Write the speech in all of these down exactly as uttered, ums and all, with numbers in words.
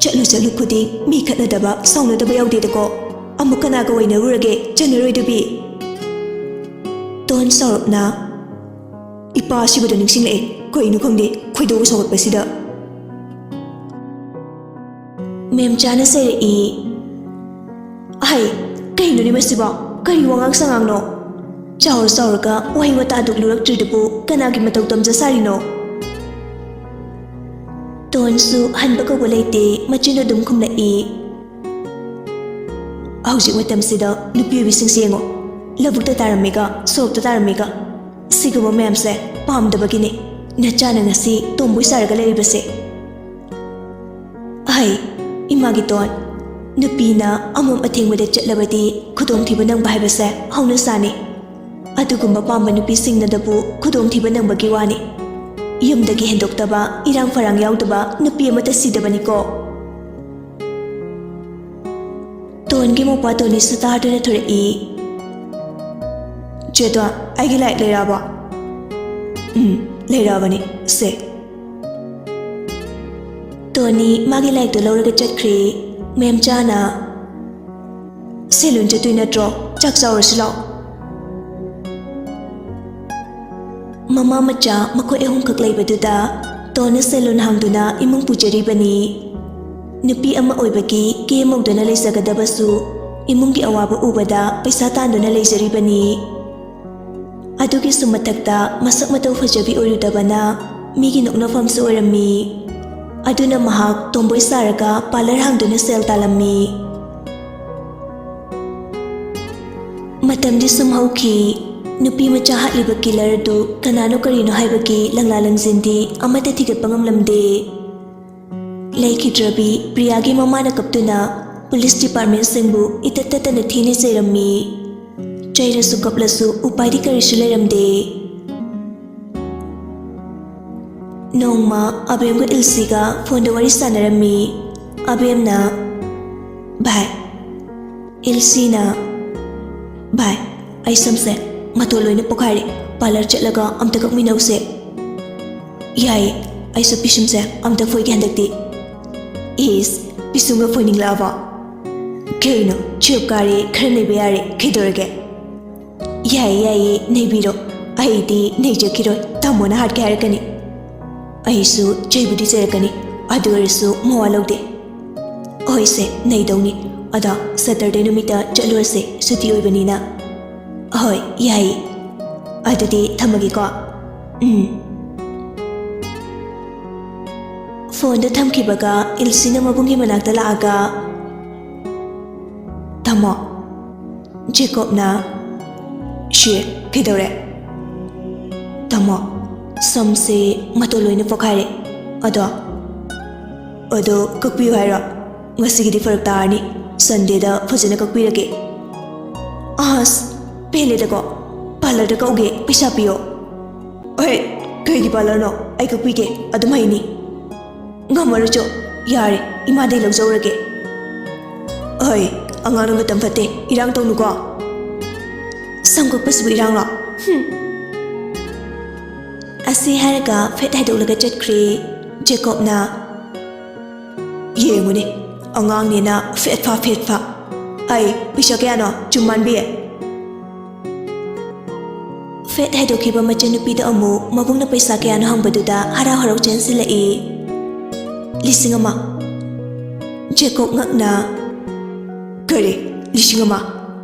ꯆꯠꯂꯨ ꯆꯠꯂꯨ ꯈꯨꯗꯤꯡ ꯃꯤ ꯈꯠꯅꯗꯕ ꯁꯥꯎꯅꯗꯕ ꯌꯥꯎꯗꯦꯗꯀꯣ꯫ ꯑꯃꯨꯛ ꯀꯅꯥꯒ ꯑꯣꯏꯅꯔꯨꯔꯒꯦ? ꯆꯟꯅꯔꯣꯏꯗꯕꯤ꯫ ꯇꯣꯟ ꯁꯥꯎꯔꯞꯅ, ꯏꯄꯥ ꯑꯁꯤꯕꯗꯣ ꯅꯤꯡꯁꯤꯡꯂꯛꯑꯦ꯫ ꯀꯩꯅꯣ ꯈꯪꯗꯦ, ꯈꯣꯏꯗꯧ ꯁꯥꯎꯒꯠꯄꯁꯤꯗ꯫ ꯃꯦꯝꯆꯥꯅ ꯆꯩꯔꯛꯏ꯫ ꯑꯍꯩ, ꯀꯩꯅꯣꯅꯦ ꯃꯁꯤꯕꯣ? ꯀꯔꯤ ꯋꯥꯉꯥꯡ ꯁꯉꯥꯡꯅꯣ? ꯆꯥꯎꯔ ꯆꯥꯎꯔꯒ ꯋꯥꯍꯩ ꯋꯥꯇꯥ ꯍꯟꯗꯣꯛꯂꯨꯔꯛꯇ꯭ꯔꯤꯗꯨꯕꯨ ꯀꯅꯥꯒꯤ ꯃꯇꯧ ꯇꯝꯖ ꯁꯥꯔꯤꯅꯣ? ꯇꯣꯟꯁꯨ ꯍꯟꯕ ꯀꯧꯕ ꯂꯩꯇꯦ, ꯃꯆꯤꯟ ꯑꯗꯨꯝ ꯈꯨꯝꯂꯛꯏ꯫ ꯍꯧꯖꯤꯛ ꯃꯇꯝꯁꯤꯗ ꯅꯨꯄꯤ ꯑꯣꯏꯕꯤꯁꯤꯡꯁꯦ ꯌꯦꯡꯉꯣ, ꯂꯧꯕꯨꯛꯇ ꯇꯥꯔꯝꯃꯤꯒ, ꯁꯣꯔꯣꯛꯇ ꯇꯥꯔꯝꯃꯤꯒ, ꯁꯤꯒꯨꯝꯕ ꯃꯌꯥꯝꯁꯦ ꯄꯥꯝꯗꯕꯒꯤꯅꯦ ꯅꯆꯥꯅ ꯉꯁꯤ ꯇꯣꯝꯕꯣꯏ ꯁꯥꯔꯒ ꯂꯩꯔꯤꯕꯁꯦ꯫ ꯑꯍꯩ, ꯏꯃꯥꯒꯤ ꯇꯣꯟ, ꯅꯨꯄꯤꯅ ꯑꯃꯝ ꯑꯊꯦꯡꯕꯗ ꯆꯠꯂꯕꯗꯤ ꯈꯨꯗꯣꯡꯊꯤꯕ ꯅꯪꯕ ꯍꯥꯏꯕꯁꯦ ꯍꯧꯅꯁꯥꯅꯤ꯫ ꯑꯗꯨꯒꯨꯝꯕ ꯄꯥꯝꯕ ꯅꯨꯄꯤꯁꯤꯡꯅꯗꯕꯨ ꯈꯨꯗꯣꯡꯊꯤꯕ ꯅꯪꯕꯒꯤ ꯋꯥꯅꯤ꯫ ꯌꯨꯝꯗꯒꯤ ꯍꯦꯟꯗꯣꯛꯇꯕ, ꯏꯔꯥꯡ ꯐꯔꯥꯡ ꯌꯥꯎꯗꯕ ꯅꯨꯄꯤ ꯑꯃꯠꯇ ꯁꯤꯗꯕꯅꯤꯀꯣ꯫ ꯇꯣꯟꯒꯤ ꯃꯧꯄ꯭ꯋꯥ ꯇꯣꯅꯤꯁꯨ ꯇꯥꯗꯨꯅ ꯊꯣꯔꯛꯏ꯫ "ꯆꯦ ꯇꯣꯟ, ꯑꯩꯒꯤ ꯂꯥꯏꯔꯤꯛ ꯂꯩꯔꯛꯑꯕꯣ?" "ꯎꯝ, ꯂꯩꯔꯛꯑꯕꯅꯤ꯫ ꯁꯦ꯫" ꯇꯣꯅꯤ ꯃꯥꯒꯤ ꯂꯥꯏꯔꯤꯛꯇꯣ ꯂꯧꯔꯒ ꯆꯠꯈ꯭ꯔꯦ꯫ ꯃꯦꯝꯆꯥꯅ, "ꯁꯦꯂꯨꯟ ꯆꯠꯇꯣꯏ ꯅꯠꯇ꯭ꯔꯣ? ꯆꯥꯛ ꯆꯥꯎꯔꯁꯤ ꯂꯥꯛꯑꯣ꯫" ꯃꯃꯥ ꯃꯆꯥ ꯃꯈꯣꯏ ꯑꯍꯨꯝꯈꯛ ꯂꯩꯕꯗꯨꯗ ꯇꯣꯟꯅ ꯁꯦꯂꯨꯟ ꯍꯥꯡꯗꯨꯅ ꯏꯃꯨꯡ ꯄꯨꯖꯔꯤꯕꯅꯤ꯫ ꯅꯨꯄꯤ ꯑꯃ ꯑꯣꯏꯕꯒꯤ ꯀꯦ ꯃꯧꯗꯨꯅ ꯂꯩꯖꯒꯗꯕꯁꯨ ꯏꯃꯨꯡꯒꯤ ꯑꯋꯥꯕ ꯎꯕꯗ ꯄꯩꯁꯥ ꯇꯥꯟꯗꯨꯅ ꯂꯩꯖꯔꯤꯕꯅꯤ꯫ ꯑꯗꯨꯒꯤꯁꯨ ꯃꯊꯛꯇ ꯃꯁꯛ ꯃꯇꯧ ꯐꯖꯕꯤ ꯑꯣꯏꯔꯨꯗꯕꯅ ꯃꯤꯒꯤ ꯅꯣꯛꯅꯐꯝꯁꯨ ꯑꯣꯏꯔꯝꯃꯤ꯫ ꯑꯗꯨꯅ ꯃꯍꯥꯛ ꯇꯣꯝꯕꯣꯏ ꯁꯥꯔꯒ ꯄꯥꯔꯂꯔ ꯍꯥꯡꯗꯨꯅ ꯁꯦꯜ ꯇꯥꯜꯂꯝꯃꯤ꯫ ꯃꯇꯝꯗꯤ ꯁꯨꯝ ꯍꯧꯈꯤ꯫ ꯅꯨꯄꯤ ꯃꯆꯥ ꯍꯥꯠꯂꯤꯕ ꯀꯤꯂꯔ ꯑꯗꯨ ꯀꯅꯥꯅꯣ ꯀꯔꯤꯅꯣ ꯍꯥꯏꯕꯒꯤ ꯂꯪꯂꯥ ꯂꯪꯖꯤꯟꯗꯤ ꯑꯃꯠꯇ ꯊꯤꯒꯠꯄ ꯉꯝꯂꯝꯗꯦ꯫ ꯂꯩꯈꯤꯗ꯭ꯔꯕꯤ ꯄ꯭ꯔꯤꯌꯥꯒꯤ ꯃꯃꯥꯅ ꯀꯞꯇꯨꯅ ꯄꯨꯂꯤꯁ ꯗꯤꯄꯥꯔꯠꯃꯦꯟꯁꯤꯡꯕꯨ ꯏꯇꯠ ꯇꯠꯇꯅ ꯊꯤꯅ ꯆꯩꯔꯝꯃꯤ꯫ ꯆꯩꯔꯁꯨ ꯀꯞꯂꯁꯨ ꯎꯄꯥꯏꯗꯤ ꯀꯔꯤꯁꯨ ꯂꯩꯔꯝꯗꯦ꯫ ꯅꯣꯡꯃ ꯑꯕꯦꯝꯒ ꯏꯜꯁꯤꯒ ꯐꯣꯟꯗ ꯋꯥꯔꯤ ꯁꯥꯟꯅꯔꯝꯃꯤ꯫ ꯑꯕꯦꯝꯅ, "ꯚꯥꯏ," ꯏꯜꯁꯤꯅ, "ꯚꯥꯏ, ꯑꯩ ꯁꯝꯁꯦ ꯃꯇꯣꯟ ꯂꯣꯏꯅ ꯄꯣꯈꯥꯏꯔꯦ, ꯄꯥꯔꯂꯔ ꯆꯠꯂꯒ ꯑꯝꯇ ꯀꯛꯃꯤꯟꯅꯧꯁꯦ꯫" "ꯌꯥꯏꯌꯦ, ꯑꯩꯁꯨ ꯄꯤꯁꯨꯝꯁꯦ ꯑꯝꯇ ꯐꯣꯏꯒꯦ ꯍꯟꯗꯛꯇꯤ꯫" ꯏꯁ, ꯄꯤꯁꯨꯝꯒ ꯐꯣꯏꯅꯤꯡꯂꯛꯑꯕꯣ? ꯀꯩꯅꯣ, ꯆꯨꯞ ꯀꯥꯔꯦ, ꯈꯔ ꯅꯩꯕ ꯌꯥꯔꯦ, ꯀꯩꯗꯧꯔꯒꯦ? ꯌꯥꯏꯌꯦ, ꯌꯥꯏꯌꯦ, ꯅꯩꯕꯤꯔꯣ꯫ ꯑꯩꯗꯤ ꯅꯩꯖꯈꯤꯔꯣꯏ, ꯇꯥꯃꯣꯅ ꯍꯥꯠꯀꯦ ꯍꯥꯏꯔꯛꯀꯅꯤ꯫ ꯑꯩꯁꯨ ꯆꯩꯕꯨꯗꯤ ꯆꯩꯔꯛꯀꯅꯤ, ꯑꯗꯨ ꯑꯣꯏꯔꯁꯨ ꯃꯋꯥ ꯂꯧꯗꯦ꯫ ꯍꯣꯏꯁꯦ, ꯅꯩꯗꯧꯅꯤ꯫ ꯑꯗꯣ ꯁꯇꯔꯗꯦ ꯅꯨꯃꯤꯠꯇ ꯆꯠꯂꯨꯔꯁꯦ, ꯁꯨꯇꯤ ꯑꯣꯏꯕꯅꯤꯅ꯫ ꯍꯣꯏ, ꯌꯥꯏꯌꯦ꯫ ꯑꯗꯨꯗꯤ ꯊꯝꯃꯒꯦꯀꯣ꯫ ꯎꯝ꯫ ꯐꯣꯟꯗꯣ ꯊꯝꯈꯤꯕꯒ ꯏꯜꯁꯤꯅ ꯃꯕꯨꯡꯒꯤ ꯃꯅꯥꯛꯇ ꯂꯥꯛꯑꯒ, "ꯇꯥꯃꯣ, ꯖꯦꯀꯣꯕꯅ"꯫ "ꯁꯤ ꯀꯩꯗꯧꯔꯦ?" "ꯇꯥꯃꯣ, ꯁꯝꯁꯦ ꯃꯇꯣꯟ ꯂꯣꯏꯅ ꯄꯣꯛꯈꯥꯏꯔꯦ꯫ ꯑꯗꯣ, ꯑꯗꯣ ꯀꯛꯄꯤꯌꯨ ꯍꯥꯏꯔꯣ? ꯉꯁꯤꯒꯤꯗꯤ ꯐꯔꯛ ꯇꯥꯔꯅꯤ, ꯁꯟꯗꯦꯗ ꯐꯖꯅ ꯀꯛꯄꯤꯔꯒꯦ"꯫ "ꯑꯁ, ꯄꯦꯜꯂꯦꯗꯀꯣ, ꯄꯥꯔꯂꯔꯗ ꯀꯛꯎꯒꯦ, ꯄꯩꯁꯥ ꯄꯤꯌꯣ"꯫ "ꯑꯍꯦ, ꯀꯩꯒꯤ ꯄꯥꯔꯂꯔꯅꯣ? ꯑꯩ ꯀꯛꯄꯤꯒꯦ, ꯑꯗꯨꯝ ꯍꯩꯅꯤ"꯫ "ꯉꯝꯃꯔꯣꯏ ꯆꯣ, ꯌꯥꯔꯦ, ꯏꯃꯥꯗꯩ ꯂꯧꯖꯧꯔꯒꯦ"꯫ "ꯑꯍꯩ, ꯑꯉꯥꯡꯅ ꯃꯇꯝ ꯐꯠꯇꯦ, ꯏꯔꯥꯡ ꯇꯧꯅꯨꯀꯣ"꯫ "ꯁꯝ ꯀꯛꯄꯁꯤꯕꯨ ꯏꯔꯥꯡꯂꯣ? ꯍꯨꯝ"꯫ ꯑꯁꯤ ꯍꯥꯏꯔꯒ ꯐꯦꯠ ꯍꯥꯏꯗꯣꯛꯂꯒ ꯆꯠꯈ꯭ꯔꯦ ꯖꯦꯀꯣꯕꯅ꯫ "ꯌꯦꯡꯉꯨꯅꯦ, ꯑꯉꯥꯡꯅꯦꯅ ꯐꯦꯠ ꯐꯥ ꯐꯦꯠ ꯐꯥ꯫ ꯑꯩ, ꯄꯩꯁꯥ ꯀꯌꯥꯅꯣ, ꯆꯨꯝ ꯃꯥꯟꯕꯤ?" ꯐꯦꯠ ꯍꯥꯏꯗꯣꯛꯈꯤꯕ ꯃꯆꯟꯅꯨꯄꯤꯗ ꯑꯃꯨꯛ ꯃꯕꯨꯡꯅ ꯄꯩꯁꯥ ꯀꯌꯥꯅꯣ ꯍꯪꯕꯗꯨꯗ ꯍꯔꯥꯎ ꯍꯔꯥꯎ ꯆꯦꯟꯁꯤꯜꯂꯛꯏ꯫ "ꯂꯤꯁꯤꯡ ꯑꯃ"꯫ ꯖꯦꯀꯣꯕ ꯉꯛꯅ, "ꯀꯔꯤ? ꯂꯤꯁꯤꯡ ꯑꯃ?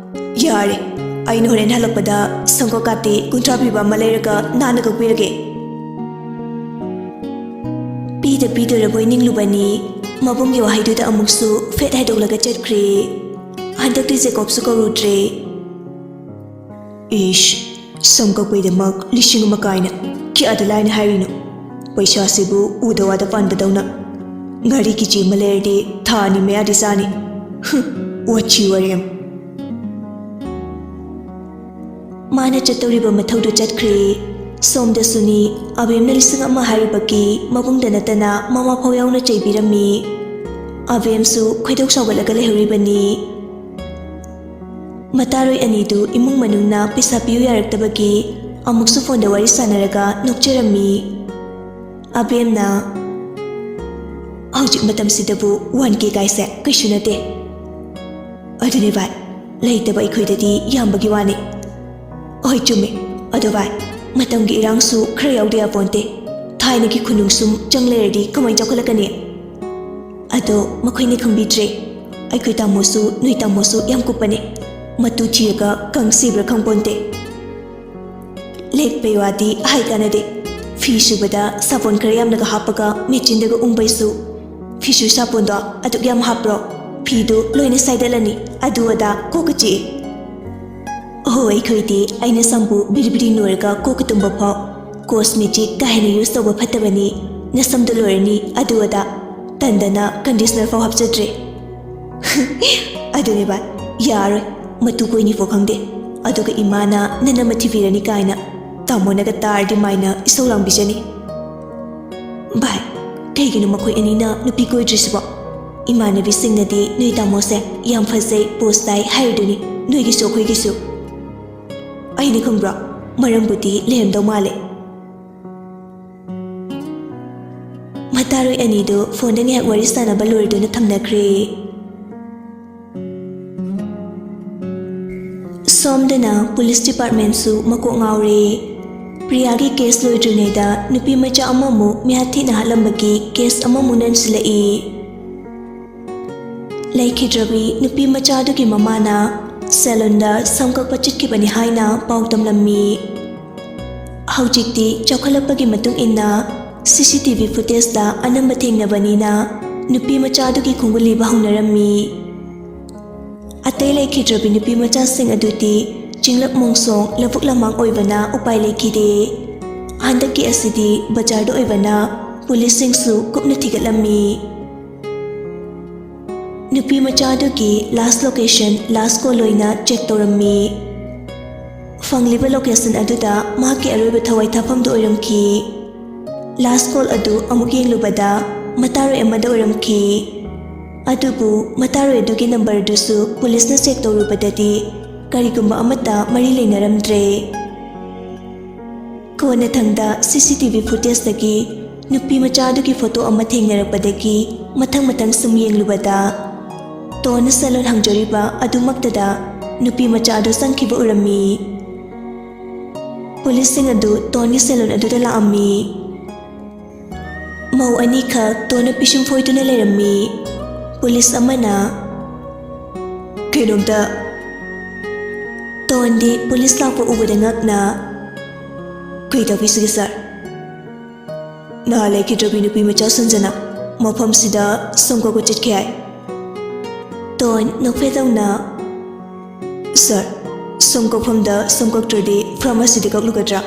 ꯌꯥꯔꯦ, ꯑꯩꯅ ꯍꯣꯔꯦꯟ ꯍꯜꯂꯛꯄꯗ ꯁꯪꯒꯣꯝ ꯀꯥꯇꯤ ꯀꯨꯟꯊ꯭ꯔꯥ ꯄꯤꯕ ꯑꯃ ꯂꯩꯔꯒ ꯅꯥꯟꯅ ꯀꯛꯄꯤꯔꯒꯦ"꯫ ꯄꯤꯗ ꯄꯤꯗꯣꯔꯕꯣꯏ ꯅꯤꯡꯂꯨꯕꯅꯤ, ꯃꯕꯨꯡꯒꯤ ꯋꯥꯍꯩꯗꯨꯗ ꯑꯃꯨꯛꯁꯨ ꯐꯦꯠ ꯍꯥꯏꯗꯣꯛꯂꯒ ꯆꯠꯈ꯭ꯔꯦ꯫ ꯍꯟꯗꯛꯇꯤ ꯖꯦꯀꯣꯕꯁꯨ ꯀꯧꯔꯨꯗ꯭ꯔꯦ꯫ "ꯏꯁ, ꯁꯝ ꯀꯛꯄꯩꯗꯃꯛ ꯂꯤꯁꯤꯡ ꯑꯃ ꯀꯥꯏꯅ ꯀꯌꯥꯗ ꯂꯥꯏꯅ ꯍꯥꯏꯔꯤꯅꯣ? ꯄꯩꯁꯥꯁꯤꯕꯨ ꯎꯗ ꯋꯥꯗ ꯄꯥꯟꯕꯗꯧꯅ꯫ ꯉꯥꯔꯤ ꯀꯦꯖꯤ ꯑꯃ ꯂꯩꯔꯗꯤ ꯊꯥ ꯑꯅꯤ ꯃꯌꯥꯗꯤ ꯆꯥꯅꯤ꯫ ꯍꯨꯝ, ꯋꯥꯊꯤ ꯋꯥꯔꯦꯝ"꯫ ꯃꯥꯅ ꯆꯠꯇꯧꯔꯤꯕ ꯃꯊꯧꯗꯨ ꯆꯠꯈ꯭ꯔꯦ꯫ ꯁꯣꯝꯗꯁꯨꯅꯤ, ꯑꯕꯦꯝꯅ ꯂꯤꯁꯤꯡ ꯑꯃ ꯍꯥꯏꯔꯤꯕꯒꯤ ꯃꯕꯨꯡꯗ ꯅꯠꯇꯅ ꯃꯃꯥ ꯐꯥꯎ ꯌꯥꯎꯅ ꯆꯩꯕꯤꯔꯝꯃꯤ꯫ ꯑꯕꯦꯝꯁꯨ ꯈꯣꯏꯗꯧ ꯁꯥꯎꯒꯠꯂꯒ ꯂꯩꯍꯧꯔꯤꯕꯅꯤ꯫ ꯃꯇꯥꯔꯣꯏ ꯑꯅꯤꯗꯨ ꯏꯃꯨꯡ ꯃꯅꯨꯡꯅ ꯄꯩꯁꯥ ꯄꯤꯌꯨ ꯌꯥꯔꯛꯇꯕꯒꯤ ꯑꯃꯨꯛꯁꯨ ꯐꯣꯟꯗ ꯋꯥꯔꯤ ꯁꯥꯟꯅꯔꯒ ꯅꯣꯛꯆꯔꯝꯃꯤ꯫ ꯑꯕꯦꯝꯅ, ꯍꯧꯖꯤꯛ ꯃꯇꯝꯁꯤꯗꯕꯨ ꯋꯥꯟ ꯀꯦ ꯀꯥꯏꯁꯦ ꯀꯩꯁꯨ ꯅꯠꯇꯦ꯫ ꯑꯗꯨꯅꯦ ꯚꯥꯏ, ꯂꯩꯇꯕ ꯑꯩꯈꯣꯏꯗꯗꯤ ꯌꯥꯝꯕꯒꯤ ꯋꯥꯅꯤ꯫ ꯍꯣꯏ, ꯆꯨꯝꯃꯦ꯫ ꯑꯗꯣ ꯚꯥꯏ, ꯃꯇꯝꯒꯤ ꯏꯔꯥꯡꯁꯨ ꯈꯔ ꯌꯥꯎꯗ ꯌꯥꯄꯣꯟꯇꯦ꯫ ꯊꯥꯏꯅꯒꯤ ꯈꯨꯅꯨꯡ ꯁꯨꯝ ꯆꯪ ꯂꯩꯔꯗꯤ ꯀꯃꯥꯏꯅ ꯆꯥꯎꯈꯠꯂꯛꯀꯅꯤ? ꯑꯗꯣ ꯃꯈꯣꯏꯅ ꯈꯪꯕꯤꯗ꯭ꯔꯦ꯫ ꯑꯩꯈꯣꯏ ꯇꯥꯃꯣꯁꯨ, ꯅꯣꯏ ꯇꯥꯃꯣꯁꯨ ꯌꯥꯝ ꯀꯨꯞꯄꯅꯦ꯫ ꯃꯇꯨ ꯊꯤꯔꯒ ꯀꯪ ꯁꯤꯕ꯭ꯔꯥ ꯈꯪꯄꯣꯟꯇꯦ꯫ ꯂꯦꯛꯄꯩ ꯋꯥꯗꯤ ꯍꯥꯏ ꯀꯥꯟꯅꯗꯦ꯫ ꯐꯤ ꯁꯨꯕꯗ ꯁꯥꯄꯣꯟ ꯈꯔ ꯌꯥꯝꯅꯒ ꯍꯥꯞꯄꯒ ꯃꯦꯆꯤꯟꯗꯒ ꯎꯪꯕꯩꯁꯨ꯫ ꯐꯤꯁꯨ ꯁꯥꯄꯣꯟꯗꯣ ꯑꯗꯨꯛ ꯌꯥꯝ ꯍꯥꯞꯄ꯭ꯔꯣ? ꯐꯤꯗꯨ ꯂꯣꯏꯅ ꯁꯥꯏꯗꯠꯂꯅꯤ꯫ ꯑꯗꯨ ꯑꯗꯥ ꯀꯣꯛꯀ ꯆꯤꯛꯑꯦ꯫ ꯑꯣꯍꯣ, ꯑꯩꯈꯣꯏꯗꯤ ꯑꯩꯅ ꯁꯝꯕꯨ ꯕꯤꯔꯤ ꯕꯤꯔꯤ ꯅꯣꯏꯔꯒ ꯀꯣꯛꯀ ꯇꯨꯝꯕ ꯐꯥꯎ꯫ ꯀꯣꯁꯃꯦꯇꯤꯛ ꯀꯥ ꯍꯦꯟꯅ ꯌꯨꯁ ꯇꯧꯕ ꯐꯠꯇꯕꯅꯤ, ꯅꯁꯝꯗꯣ ꯂꯣꯏꯔꯅꯤ, ꯑꯗꯨ ꯑꯗꯥ꯫ ꯇꯟꯗꯅ ꯀꯟꯗꯤꯁꯅꯔ ꯐꯥꯎ ꯍꯥꯞꯆꯗ꯭ꯔꯦ꯫ ꯑꯗꯨꯅꯦ ꯚꯥꯏ, ꯌꯥꯔꯣꯏ, ꯃꯇꯨ ꯀꯣꯏꯅꯤ ꯐꯥꯎ ꯈꯪꯗꯦ꯫ ꯑꯗꯨꯒ ꯏꯃꯥꯅ ꯅꯅꯝꯃ ꯊꯤꯕꯤꯔꯅꯤ ꯀꯥꯏꯅ꯫ ꯇꯥꯃꯣꯅꯒ ꯇꯥꯔꯗꯤ ꯃꯥꯏꯅ ꯏꯁꯧ ꯂꯥꯡꯕꯤꯖꯅꯤ꯫ ꯚꯥꯏ, ꯀꯩꯒꯤꯅꯣ ꯃꯈꯣꯏ ꯑꯅꯤꯅ ꯅꯨꯄꯤ ꯀꯣꯏꯗ꯭ꯔꯤꯁꯤꯕꯣ? ꯏꯃꯥꯟꯅꯕꯤꯁꯤꯡꯅꯗꯤ ꯅꯣꯏ ꯇꯥꯃꯣꯁꯦ ꯌꯥꯝ ꯐꯖꯩ, ꯄꯣꯁ ꯇꯥꯏ ꯍꯥꯏꯔꯤꯗꯨꯅꯤ, ꯅꯣꯏꯒꯤꯁꯨ ꯑꯩꯈꯣꯏꯒꯤꯁꯨ꯫ ꯑꯩꯅ ꯈꯪꯕ꯭ꯔꯣ? ꯃꯔꯝꯕꯨꯗꯤ ꯂꯩꯔꯝꯗꯧ ꯃꯥꯜꯂꯦ꯫ ꯃꯇꯥꯔꯣꯏ ꯑꯅꯤꯗꯨ ꯐꯣꯟꯗ ꯉꯥꯏꯍꯥꯛ ꯋꯥꯔꯤ ꯁꯥꯟꯅꯕ ꯂꯣꯏꯔꯗꯨꯅ ꯊꯝꯅꯈ꯭ꯔꯦ꯫ ꯁꯣꯝꯗꯅ ꯄꯨꯂꯤꯁ ꯗꯤꯄꯥꯔꯠꯃꯦꯟꯁꯨ ꯃꯀꯣꯛ ꯉꯥꯎꯔꯦ꯫ ꯄ꯭ꯔꯤꯌꯥꯒꯤ ꯀꯦꯁ ꯂꯣꯏꯗ꯭ꯔꯤꯉꯩꯗ ꯅꯨꯄꯤ ꯃꯆꯥ ꯑꯃꯃꯨꯛ ꯃꯤꯍꯥꯠ ꯊꯤꯅ ꯍꯥꯠꯂꯝꯕꯒꯤ ꯀꯦꯁ ꯑꯃꯃꯨꯛ ꯅꯟꯁꯤꯜꯂꯛꯏ꯫ ꯂꯩꯈꯤꯗ꯭ꯔꯕꯤ ꯅꯨꯄꯤ ꯃꯆꯥꯗꯨꯒꯤ ꯃꯃꯥꯅ ꯁꯦꯂꯨꯟꯗ ꯁꯝ ꯀꯛꯄ ꯆꯠꯈꯤꯕꯅꯤ ꯍꯥꯏꯅ ꯄꯥꯎ ꯇꯝꯂꯝꯃꯤ꯫ ꯍꯧꯖꯤꯛꯇꯤ ꯆꯥꯎꯈꯠꯂꯛꯄꯒꯤ ꯃꯇꯨꯡ ꯏꯟꯅ ꯁꯤ ꯁꯤ ꯇꯤ ꯚꯤ ꯐꯨꯇꯦꯖꯇ ꯑꯅꯝꯕ ꯊꯦꯡꯅꯕꯅꯤꯅ ꯅꯨꯄꯤ ꯃꯆꯥꯗꯨꯒꯤ ꯈꯣꯡꯒꯨꯜ ꯂꯤꯕ ꯍꯧꯅꯔꯝꯃꯤ꯫ ꯑꯇꯩ ꯂꯩꯈꯤꯗ꯭ꯔꯕꯤ ꯅꯨꯄꯤ ꯃꯆꯥꯁꯤꯡ ꯑꯗꯨꯗꯤ ꯆꯤꯡꯂꯛ ꯃꯣꯡꯁꯣꯡ ꯂꯧꯕꯨꯛ ꯂꯝꯍꯥꯡ ꯑꯣꯏꯕꯅ ꯎꯄꯥꯏ ꯂꯩꯈꯤꯗꯦ꯫ ꯍꯟꯗꯛꯀꯤ ꯑꯁꯤꯗꯤ ꯕꯖꯥꯔꯗ ꯑꯣꯏꯕꯅ ꯄꯨꯂꯤꯁꯁꯤꯡꯁꯨ ꯀꯨꯞꯅ ꯊꯤꯒꯠꯂꯝꯃꯤ꯫ ꯅꯨꯄꯤ ꯃꯆꯥꯗꯨꯒꯤ ꯂꯥꯁ ꯂꯣꯀꯦꯁꯟ, ꯂꯥꯁ ꯀꯣꯜ ꯑꯣꯏꯅ ꯆꯦꯛ ꯇꯧꯔꯝꯃꯤ꯫ ꯐꯪꯂꯤꯕ ꯂꯣꯀꯦꯁꯟ ꯑꯗꯨꯗ ꯃꯍꯥꯛꯀꯤ ꯑꯔꯣꯏꯕ ꯊꯋꯥꯏ ꯊꯥꯐꯝꯗꯨ ꯑꯣꯏꯔꯝꯈꯤ꯫ ꯂꯥꯁ ꯀꯣꯜ ꯑꯗꯨ ꯑꯃꯨꯛ ꯌꯦꯡꯂꯨꯕꯗ ꯃꯇꯥꯔꯣꯏ ꯑꯃꯗ ꯑꯣꯏꯔꯝꯈꯤ꯫ ꯑꯗꯨꯕꯨ ꯃꯇꯥꯔꯣꯏ ꯑꯗꯨꯒꯤ ꯅꯝꯕꯔꯗꯨꯁꯨ ꯄꯨꯂꯤꯁꯅ ꯆꯦꯛ ꯇꯧꯔꯨꯕꯗꯗꯤ ꯀꯔꯤꯒꯨꯝꯕ ꯑꯃꯠꯇ ꯃꯔꯤ ꯂꯩꯅꯔꯝꯗ꯭ꯔꯦ꯫ ꯀꯣꯟꯅꯊꯪꯗ ꯁꯤ ꯁꯤ ꯇꯤ ꯚꯤ ꯐꯨꯇꯦꯖꯇꯒꯤ ꯅꯨꯄꯤ ꯃꯆꯥ ꯑꯗꯨꯒꯤ ꯐꯣꯇꯣ ꯑꯃ ꯊꯦꯡꯅꯔꯛꯄꯗꯒꯤ ꯃꯊꯪ ꯃꯊꯪ ꯁꯨꯝ ꯌꯦꯡꯂꯨꯕꯗ, ꯇꯣꯟꯅ ꯁꯦꯂꯣꯟ ꯍꯥꯡꯖꯔꯤꯕ ꯑꯗꯨꯃꯛꯇꯗ ꯅꯨꯄꯤ ꯃꯆꯥ ꯑꯗꯨ ꯆꯪꯈꯤꯕ ꯎꯔꯝꯃꯤ꯫ ꯄꯨꯂꯤꯁꯁꯤꯡ ꯑꯗꯨ ꯇꯣꯟꯒꯤ ꯁꯦꯂꯣꯟ ꯑꯗꯨꯗ ꯂꯥꯛꯑꯝꯃꯤ꯫ ꯃꯧ ꯑꯅꯤꯈꯛ ꯇꯣꯟꯅ ꯄꯤꯁꯨꯝ ꯐꯣꯏꯗꯨꯅ ꯂꯩꯔꯝꯃꯤ꯫ ꯄꯨꯂꯤꯁ ꯑꯃꯅ, "ꯀꯩꯅꯣꯝꯇ," ꯇꯣꯟꯗꯤ ꯄꯨꯂꯤꯁ ꯂꯥꯛꯄ ꯎꯕꯗ ꯉꯛꯅ, "ꯀꯩ ꯇꯧꯕꯤꯁꯤꯒꯦ ꯁꯥꯔ?" "ꯅꯍꯥꯟ ꯂꯩꯈꯤꯗ꯭ꯔꯕꯤ ꯅꯨꯄꯤ ꯃꯆꯥ ꯁꯟꯖꯅ ꯃꯐꯝꯁꯤꯗ ꯁꯝ ꯀꯛꯄ ꯆꯠꯈꯤ ꯍꯥꯏ꯫" ꯇꯣꯟ ꯅꯣꯛꯐꯦꯠ ꯇꯧꯅ, "ꯁꯥꯔ, ꯁꯝ ꯀꯛꯐꯝꯗ ꯁꯝ ꯀꯛꯇ꯭ꯔꯗꯤ ꯐꯥꯔꯃꯥꯁꯤꯗ ꯀꯛꯂꯨꯒꯗ꯭ꯔꯥ?"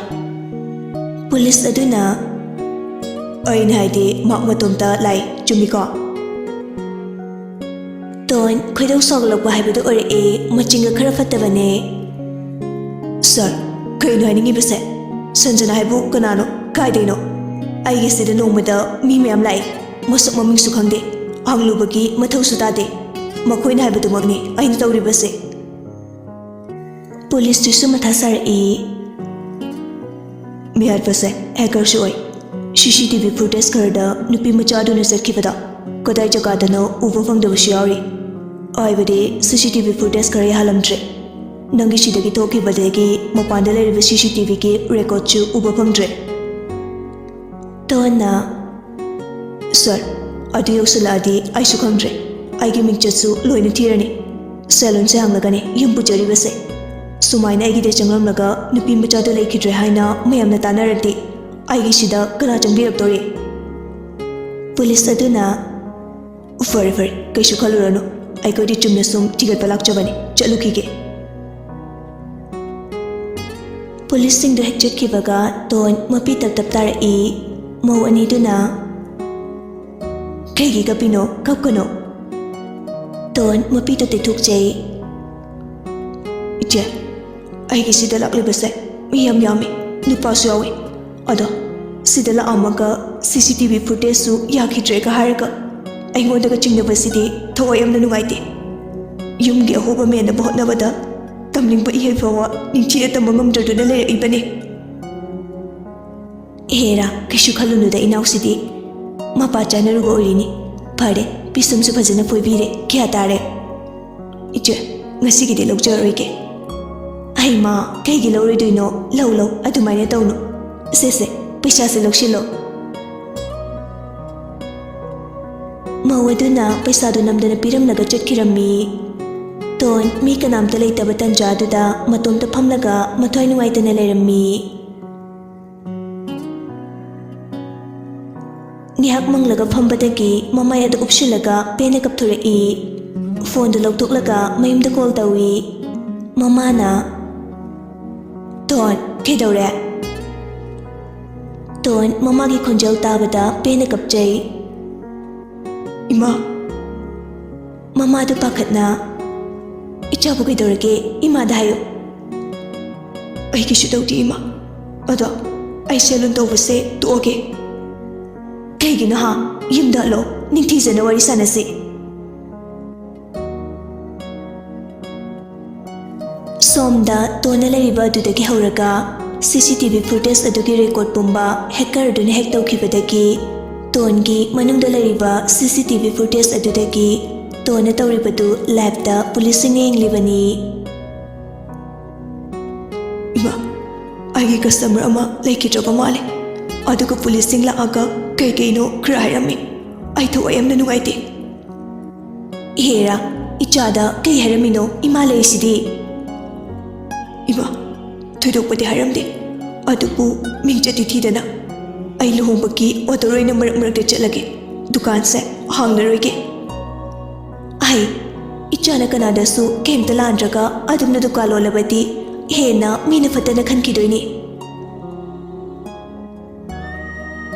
ꯄꯨꯂꯤꯁ ꯑꯗꯨꯅ, "ꯑꯩꯅ ꯍꯥꯏꯗꯤ ꯃꯍꯥꯛ ꯃꯇꯣꯝꯇ ꯂꯥꯛꯏ, ꯆꯨꯝꯃꯤꯀꯣ?" ꯇꯣꯟ ꯈꯣꯏꯗꯧ ꯁꯥꯎꯒꯠꯂꯛꯄ ꯍꯥꯏꯕꯗꯨ ꯑꯣꯏꯔꯛꯑꯦ, ꯃꯆꯤꯟꯒ ꯈꯔ ꯐꯠꯇꯕꯅꯦ꯫ "ꯁꯥꯔ, ꯀꯩꯅꯣ ꯍꯥꯏꯅꯤꯡꯉꯤꯕꯁꯦ? ꯁꯟꯖꯅꯥ ꯍꯥꯏꯕꯨ ꯀꯅꯥꯅꯣ? ꯀꯥꯏꯗꯩꯅꯣ? ꯑꯩꯒꯤꯁꯤꯗ ꯅꯣꯡꯃꯗ ꯃꯤ ꯃꯌꯥꯝ ꯂꯥꯛꯏ, ꯃꯁꯛ ꯃꯃꯤꯡꯁꯨ ꯈꯪꯗꯦ, ꯍꯪꯂꯨꯕꯒꯤ ꯃꯊꯧꯁꯨ ꯇꯥꯗꯦ꯫ ꯃꯈꯣꯏꯅ ꯍꯥꯏꯕꯗꯨꯃꯛꯅꯤ ꯑꯩꯅ ꯇꯧꯔꯤꯕꯁꯦ꯫" ꯄꯨꯂꯤꯁꯇꯨꯁꯨ ꯃꯊꯥ ꯁꯥꯔꯛꯏ꯫ "ꯃꯤꯍꯥꯠꯄꯁꯦ ꯍꯦꯀꯔꯁꯨ ꯑꯣꯏ꯫ ꯁꯤ ꯁꯤ ꯇꯤ ꯚꯤ ꯐꯨꯇꯦꯖ ꯈꯔꯗ ꯅꯨꯄꯤ ꯃꯆꯥꯗꯨꯅ ꯆꯠꯈꯤꯕꯗꯣ ꯀꯗꯥꯏ ꯖꯒꯥꯗꯅꯣ ꯎꯕ ꯐꯪꯗꯕꯁꯨ ꯌꯥꯎꯔꯤ꯫ ꯍꯥꯏꯕꯗꯤ ꯁꯤ ꯁꯤ ꯇꯤ ꯚꯤ ꯐꯨꯇꯦꯖ ꯈꯔ ꯌꯥꯍꯜꯂꯝꯗ꯭ꯔꯦ꯫ ꯅꯪꯒꯤ ꯁꯤꯗꯒꯤ ꯊꯣꯛꯈꯤꯕꯗꯒꯤ ꯃꯄꯥꯟꯗ ꯂꯩꯔꯤꯕ ꯁꯤ ꯁꯤ ꯇꯤ ꯚꯤꯒꯤ ꯔꯦꯀꯣꯔꯗꯁꯨ ꯎꯕ ꯐꯪꯗ꯭ꯔꯦ꯫" ꯇꯣꯟꯅ, "ꯁꯥꯔ, ꯑꯗꯨ ꯌꯧꯁꯤꯜꯂꯛꯑꯗꯤ ꯑꯩꯁꯨ ꯈꯪꯗ꯭ꯔꯦ꯫ ꯑꯩꯒꯤ ꯃꯤꯡꯆꯠꯁꯨ ꯂꯣꯏꯅ ꯊꯤꯔꯅꯤ꯫ ꯁꯦꯂꯣꯟꯁꯦ ꯍꯥꯡꯂꯒꯅꯤ ꯌꯨꯝ ꯄꯨꯖꯔꯤꯕꯁꯦ꯫ ꯁꯨꯃꯥꯏꯅ ꯑꯩꯒꯤꯗ ꯆꯪꯂꯝꯂꯒ ꯅꯨꯄꯤ ꯃꯆꯥꯗꯨ ꯂꯩꯈꯤꯗ꯭ꯔꯦ ꯍꯥꯏꯅ ꯃꯌꯥꯝꯅ ꯇꯥꯟꯅꯔꯗꯤ ꯑꯩꯒꯤꯁꯤꯗ ꯀꯅꯥ ꯆꯪꯕꯤꯔꯛꯇꯣꯔꯤ?" ꯄꯨꯂꯤꯁ ꯑꯗꯨꯅ, "ꯐꯔꯦ, ꯐꯔꯦ, ꯀꯩꯁꯨ ꯈꯜꯂꯨꯔꯅꯨ꯫ ꯑꯩꯈꯣꯏꯗꯤ ꯆꯨꯝꯅ ꯁꯨꯝ ꯊꯤꯒꯠꯄ ꯂꯥꯛꯆꯕꯅꯤ꯫ ꯆꯠꯂꯨꯈꯤꯒꯦ꯫" ꯄꯨꯂꯤꯁꯁꯤꯡꯗꯨ ꯍꯦꯛ ꯆꯠꯈꯤꯕꯒ ꯇꯣꯟ ꯃꯄꯤ ꯇꯞ ꯇꯞ ꯇꯥꯔꯛꯏ꯫ ꯃꯧ ꯑꯅꯤꯗꯨꯅ, "ꯀꯩꯒꯤ ꯀꯞꯄꯤꯅꯣ? ꯀꯞꯀꯅꯣ꯫" ꯇꯣꯟ ꯃꯄꯤꯗꯨ ꯇꯩꯊꯣꯛꯆꯩ꯫ "ꯏꯆꯦ, ꯑꯩꯒꯤ ꯁꯤꯗ ꯂꯥꯛꯂꯤꯕꯁꯦ ꯃꯤ ꯌꯥꯝ ꯌꯥꯝꯃꯤ, ꯅꯨꯄꯥꯁꯨ ꯌꯥꯎꯏ꯫ ꯑꯗꯣ ꯁꯤꯗ ꯂꯥꯛꯑꯝꯃꯒ ꯁꯤ ꯁꯤ ꯇꯤ ꯚꯤ ꯐꯨꯇꯦꯖꯁꯨ ꯌꯥꯈꯤꯗ꯭ꯔꯦꯒ ꯍꯥꯏꯔꯒ ꯑꯩꯉꯣꯟꯗꯒ ꯆꯤꯡꯅꯕꯁꯤꯗꯤ ꯊꯋꯥꯏ ꯌꯥꯝꯅ ꯅꯨꯡꯉꯥꯏꯇꯦ꯫ ꯌꯨꯝꯒꯤ ꯑꯍꯣꯕ ꯃꯦꯟꯅꯕ ꯍꯣꯠꯅꯕꯗ ꯇꯝꯅꯤꯡꯕ ꯏꯍꯩ ꯐꯥꯎꯕ ꯅꯤꯡꯊꯤꯅ ꯇꯝꯕ ꯉꯝꯗ꯭ꯔꯗꯨꯅ ꯂꯩꯔꯛꯏꯕꯅꯤ꯫" ꯍꯦꯔꯥ, ꯀꯩꯁꯨ ꯈꯜꯂꯨꯅꯨꯗ ꯏꯅꯥꯎꯁꯤꯗꯤ꯫ ꯃꯄꯥ ꯆꯥꯅꯔꯨꯕ ꯑꯣꯏꯔꯤꯅꯤ꯫ ꯐꯔꯦ, ꯄꯤꯁꯨꯝꯁꯨ ꯐꯖꯅ ꯐꯣꯏꯕꯤꯔꯦ, ꯒ꯭ꯌꯥꯟ ꯇꯥꯔꯦ꯫ ꯏꯆꯦ, ꯉꯁꯤꯒꯤꯗꯤ ꯂꯧꯖꯔꯣꯏꯒꯦ꯫ ꯑꯩ ꯃꯥ, ꯀꯩꯒꯤ ꯂꯧꯔꯣꯏꯗꯣꯏꯅꯣ? ꯂꯧ, ꯂꯧ, ꯑꯗꯨꯃꯥꯏꯅ ꯇꯧꯅꯨ꯫ ꯁꯦ, ꯁꯦ, ꯄꯩꯁꯥꯁꯦ ꯂꯧꯁꯤꯜꯂꯣ꯫ ꯃꯧ ꯑꯗꯨꯅ ꯄꯩꯁꯥꯗꯨ ꯅꯝꯗꯅ ꯄꯤꯔꯝꯂꯒ ꯆꯠꯈꯤꯔꯝꯃꯤ꯫ ꯇꯣꯟ ꯃꯤ ꯀꯅꯥꯝꯇ ꯂꯩꯇꯕ ꯇꯟꯖꯥꯗꯨꯗ ꯃꯇꯣꯝꯇ ꯐꯝꯂꯒ ꯃꯊ꯭ꯋꯥꯏ ꯅꯨꯡꯉꯥꯏꯇꯅ ꯂꯩꯔꯝꯃꯤ꯫ ꯉꯥꯏꯍꯥꯛ ꯃꯪꯂꯒ ꯐꯝꯕꯗꯒꯤ ꯃꯃꯥꯏ ꯑꯗꯨ ꯎꯞꯁꯤꯜꯂꯒ ꯄꯦꯟꯅ ꯀꯞꯊꯣꯔꯛꯏ꯫ ꯐꯣꯟꯗꯨ ꯂꯧꯊꯣꯛꯂꯒ ꯃꯌꯨꯝꯗ ꯀꯣꯜ ꯇꯧꯏ꯫ ꯃꯃꯥꯅ, "ꯇꯣꯟ, ꯀꯩꯗꯧꯔꯦ?" ꯇꯣꯟ ꯃꯃꯥꯒꯤ ꯈꯣꯟꯖꯦꯜ ꯇꯥꯕꯗ ꯄꯦꯟꯅ ꯀꯞꯆꯩ꯫ "ꯏꯃꯥ!" ꯃꯃꯥꯗꯨ ꯄꯥꯈꯠꯅ, "ꯏꯆꯥꯕꯨ ꯀꯩꯗꯧꯔꯒꯦ? ꯏꯃꯥꯗ ꯍꯥꯏꯌꯨ꯫" "ꯑꯩ ꯀꯩꯁꯨ ꯇꯧꯗꯦ, ꯏꯃꯥ꯫ ꯑꯗꯣ ꯑꯩ ꯁꯦꯂꯨꯟ ꯇꯧꯕꯁꯦ ꯇꯣꯛꯑꯒꯦ꯫" "ꯀꯩꯒꯤꯅꯣ ꯍꯥ? ꯌꯨꯝꯗ ꯍꯜꯂꯣ, ꯅꯤꯡꯊꯤꯖꯅ ꯋꯥꯔꯤ ꯁꯥꯟꯅꯁꯤ꯫" ꯁꯣꯝꯗ ꯇꯣꯟꯅ ꯂꯩꯔꯤꯕ ꯑꯗꯨꯗꯒꯤ ꯍꯧꯔꯒ ꯁꯤ ꯁꯤ ꯇꯤ ꯚꯤ ꯐꯨꯇꯦꯖ ꯑꯗꯨꯒꯤ ꯔꯦꯀꯣꯔꯗ ꯄꯨꯝꯕ ꯍꯦꯀꯔ ꯑꯗꯨꯅ ꯍꯦꯛ ꯇꯧꯈꯤꯕꯗꯒꯤ ꯇꯣꯟꯒꯤ ꯃꯅꯨꯡꯗ ꯂꯩꯔꯤꯕ ꯁꯤ ꯁꯤ ꯇꯤ ꯚꯤ ꯐꯨꯇꯦꯖ ꯑꯗꯨꯗꯒꯤ ꯇꯣꯟꯅ ꯇꯧꯔꯤꯕꯗꯨ ꯂꯥꯏꯚꯇ ꯄꯨꯂꯤꯁꯁꯤꯡꯅ ꯌꯦꯡꯂꯤꯕꯅꯤ꯫ "ꯏꯃꯥ, ꯑꯩꯒꯤ ꯀꯁꯇꯃꯔ ꯑꯃ ꯂꯩꯈꯤꯗ꯭ꯔꯕ ꯃꯥꯜꯂꯦ꯫ ꯑꯗꯨꯒ ꯄꯨꯂꯤꯁꯁꯤꯡ ꯂꯥꯛꯑꯒ ꯀꯩ ꯀꯩꯅꯣ ꯈꯔ ꯍꯥꯏꯔꯝꯃꯤ꯫ ꯑꯩ ꯊꯋꯥꯏ ꯌꯥꯝꯅ ꯅꯨꯡꯉꯥꯏꯇꯦ꯫" "ꯍꯦꯔꯥ, ꯏꯆꯥꯗ ꯀꯩ ꯍꯥꯏꯔꯝꯃꯤꯅꯣ? ꯏꯃꯥ ꯂꯩꯔꯤꯁꯤꯗꯤ꯫" "ꯏꯃꯥ, ꯊꯣꯏꯗꯣꯛꯄꯗꯤ ꯍꯥꯏꯔꯝꯗꯦ꯫ ꯑꯗꯨꯕꯨ ꯃꯤꯡꯆꯠꯇꯤ ꯊꯤꯗꯅ ꯑꯩ ꯂꯨꯍꯣꯡꯕꯒꯤ ꯑꯣꯔꯗꯔ ꯑꯣꯏꯅ ꯃꯔꯛ ꯃꯔꯛꯇ ꯆꯠꯂꯒꯦ꯫ ꯗꯨꯀꯥꯟꯁꯦ ꯍꯥꯡꯂꯔꯣꯏꯒꯦ꯫" "ꯑꯩ, ꯏꯆꯥꯅ ꯀꯅꯥꯗꯁꯨ ꯀꯩꯝꯇ ꯂꯥꯟꯗ꯭ꯔꯒ ꯑꯗꯨꯝꯅ ꯗꯨꯀꯥꯟ ꯂꯣꯜꯂꯕꯗꯤ ꯍꯦꯟꯅ ꯃꯤꯅ ꯐꯠꯇꯅ ꯈꯟꯈꯤꯗꯣꯏꯅꯤ꯫"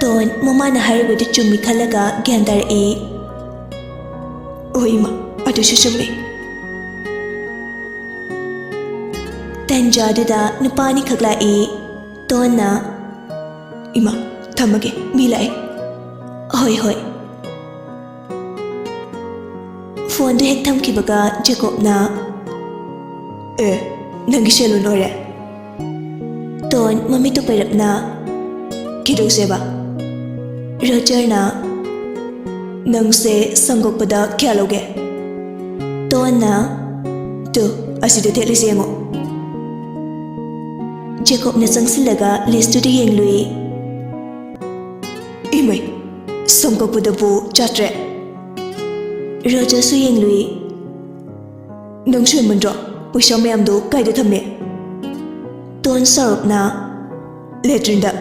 ꯇꯣꯟ ꯃꯃꯥꯅ ꯍꯥꯏꯔꯤꯕꯗꯨ ꯆꯨꯝꯃꯤ ꯈꯜꯂꯒ ꯒ꯭ꯌꯥꯟ ꯇꯥꯔꯛꯏ꯫ "ꯑꯣ ꯏꯃꯥ, ꯑꯗꯨꯁꯨ ꯆꯨꯝꯃꯤ꯫" ꯇꯟꯖꯥꯗꯨꯗ ꯅꯨꯄꯥ ꯑꯅꯤꯈꯛ ꯂꯥꯛꯏ꯫ ꯇꯣꯟꯅ, "ꯏꯃꯥ, ꯊꯝꯃꯒꯦ, ꯃꯤ ꯂꯥꯛꯑꯦ꯫" "ꯍꯣꯏ, ꯍꯣꯏ꯫" ꯐꯣꯟꯗꯨ ꯍꯦꯛ ꯊꯝꯈꯤꯕꯒ ꯖꯦꯀꯣꯕꯅ, "ꯑꯦ, ꯅꯪꯒꯤ ꯁꯦꯂꯨꯟ ꯑꯣꯏꯔꯦ?" ꯇꯣꯟ ꯃꯃꯤꯠꯇꯨ ꯄꯩꯔꯞꯅ, ꯀꯩꯗꯧꯁꯦꯕ? ꯔꯣꯖꯔꯅ, "ꯅꯪꯁꯦ ꯁꯝ ꯀꯛꯄꯗ ꯀꯌꯥ ꯂꯧꯒꯦ?" ꯇꯣꯟꯅ, "ꯇꯨ, ꯑꯁꯤꯗ ꯊꯦꯠꯂꯤꯁꯦ ꯌꯦꯡꯉꯣ꯫" ꯖꯦꯀꯣꯕꯅ ꯆꯪꯁꯤꯜꯂꯒ ꯂꯤꯁꯇꯨꯗ ꯌꯦꯡꯂꯨꯏ꯫ "ꯏꯃꯩ, ꯁꯝ ꯀꯛꯄꯗꯕꯨ ꯆꯥꯇ꯭ꯔꯦꯠ?" ꯔꯣꯖꯔꯁꯨ ꯌꯦꯡꯂꯨꯏ꯫ "ꯅꯪꯁꯨ ꯍꯦꯟꯃꯟꯗ꯭ꯔꯣ? ꯄꯩꯁꯥ ꯃꯌꯥꯝꯗꯣ ꯀꯥꯏꯗ ꯊꯝꯃꯦ?" ꯇꯣꯟ ꯁꯥꯎꯔꯞꯅ, "ꯂꯦꯇ꯭ꯔꯤꯟꯗ꯫"